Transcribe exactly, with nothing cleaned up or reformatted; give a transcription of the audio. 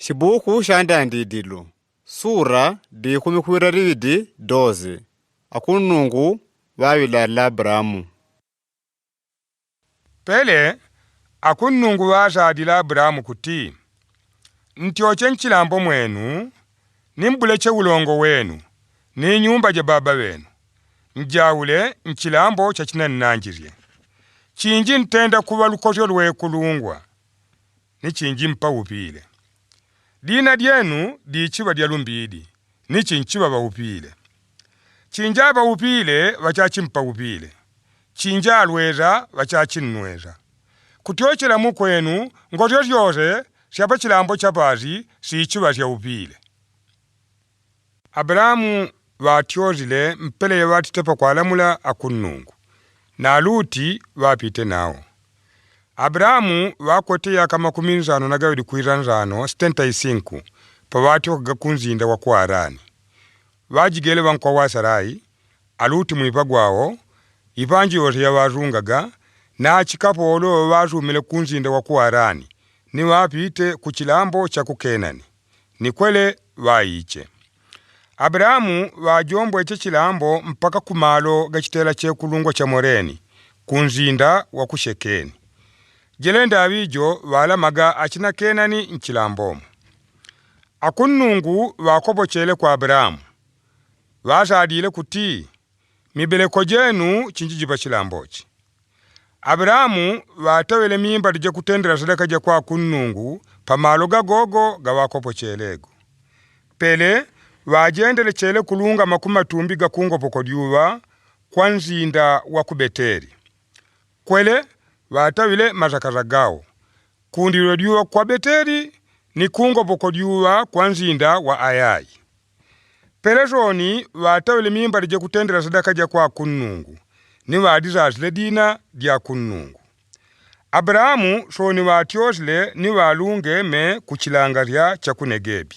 Shibuku sha Ndandidilu, sura dikumi kwila libidi, doze. Akunnungu vavila Abrahamu. Pele akunnungu vazadila Abrahamu kuti, Ntyoche nchilambo mwenu, ni mbuleche ulongo wenu, ni nyumba ja baba venu, njaule nchilambo cha chinananjilye. Chinji ntenda kuva lukozyo lwe kulungwa, ni chinji mpavupile. Dina dyenu dichiva dya lumbidi, ni chinchiva vavupile. Chinji avavupile vachachimpavupile, chinji alweza vachachinnweza. Kutyochela mukwenu ngozyo zyoze sya pa chilambo cha pazi sichiva syavupile. Abrahamu vatyozile mpele yavatite pakwalamula akunnungu, na Luti vapite nawo. Abrahamu vakwete yaka makumi nzano na gavili kwila nzano, setenta y cinco, pavatyokaga ku nzinda wa ku Harani. Vajigele vankwa wa Sarai, a Luti mwipa gwawo, ipanji yoze yavazungaga, na chikapolo vazumile ku nzinda wa ku Harani, ni vapite ku chilambo cha ku Kenani. Ni kwele vaiche. Abrahamu vajombweche chilambo mpaka ku malo ga chitela che kulungwa cha Moreni, ku nzinda wa ku Shekeni. Jele ndavijo valamaga achina Kenani nchilambomu. Akunnungu vakopochele kwa Abrahamu, vazadile kuti, Mibeleko jenu chinji ji pa chilambochi. Abrahamu vatawile mimbali ja kutendela sadaka ja kwa kunnungu pa malo gagogo gavakopocheleku. Pele vajendelechele kulungama ku matumbi ga kungopoko lyuva kwa nzinda wa ku Beteli. Kwele vatawile mazakaza gawo, kundililo lyuva kwa Beteli ni kungopoko lyuva kwa nzinda wa Ayayi. Pele soni vatawile mimbali ja kutendela sadaka ja kwa kunnungu, ni vadizazile dina dya kunnungu. Abrahamu soni vatyozile ni valungeme ku chilangasya cha ku Negebi.